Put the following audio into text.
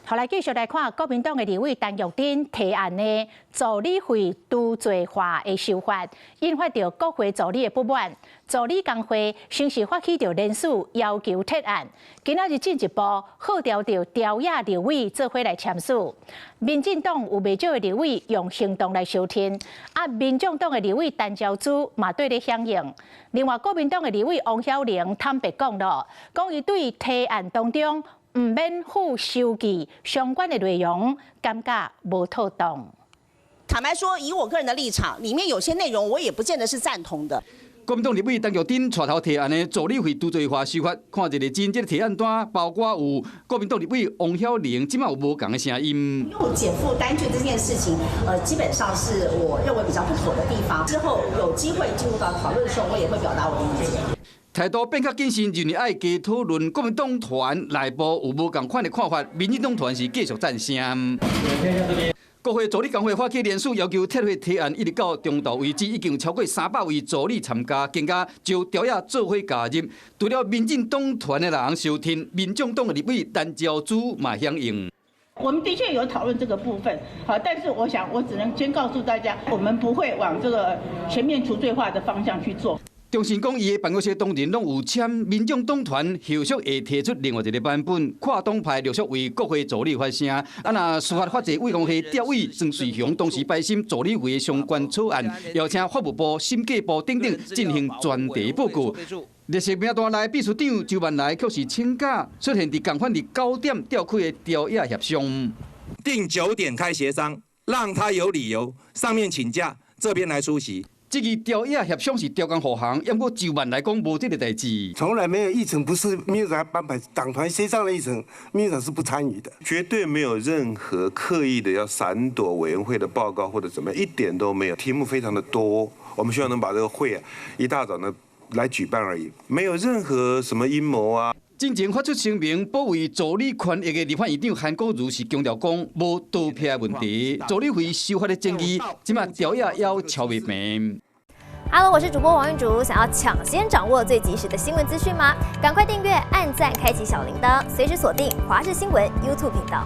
好來繼續來看國民黨的立委陳玉珍提案的助理費除罪化的修法，引發著國會助理的不滿。助理工會先是發起著聯署要求撤案，今仔日進一步號召著朝野立委做伙來簽署。民進黨有袂少的立委用行動來相挺，啊，民眾黨的立委陳昭姿嘛綴咧響應。另外，國民黨的立委王曉玲坦白講囉，講伊對提案當中毋免付收據相關的內容，感覺無妥當。坦白說，以我個人的立場，裡面有些內容我也不見得是贊同的。國民黨立委陳玉珍帶頭提案的助理費除罪化修法，看一個真這個提案單，包括有國民黨立委王曉玲，這馬有無仝的聲音。用減負單據這件事情，基本上是我認為比較不妥的地方。之後有機會進入到討論的時候，我也會表達我的意見。態度變較謹慎，認為愛加討論。國民黨團內部有無仝款的看法，民進黨團是繼續贊聲。國會助理工會發起聯署要求撤回提案，一直到中晝為止，已經有超過300位助理參加，更加就朝野做伙加入。除了民進黨團的人相挺，民眾黨的立委陳昭姿嘛響應。我們的確有討論這個部分，好，但是我想我只能先告訴大家，我們不會往這個全面除罪化的方向去做。中信講，伊的辦公室當然攏有簽，民眾黨團後續會提出另外一個版本，跨黨派陸續為國會助理發聲。啊，若司法法制委員會調委莊瑞雄當時擺審助理費的相關草案，邀請法務部、審計部等等進行專題報告。列席名單內秘書長周萬來卻是請假出現佇仝款佇9點召開的朝野協商。定9點開協商，讓他有理由上面請假，這邊來出席。這個朝野協商是朝綱護航，毋過周萬來講無這個代誌。從來沒有議程不是民主黨安排黨團協商的議程，民主黨是不參與的。絕對沒有任何刻意的要閃躲委員會的報告或者怎麼樣，一點都沒有。題目非常的多，我們希望能把這個會啊一大早呢來舉辦而已，沒有任何什麼陰謀啊。進前發出聲明保衛助理權益的立法院長韓國瑜是強調講無逃避的問題，助理費修法的爭議，這馬朝野猶敲袂平。 Hello，我是主播王玉竹，想要搶先掌握最及時的新聞資訊嗎？趕快訂閱、按讚、開啟小鈴鐺，隨時鎖定華視新聞 YouTube 頻道。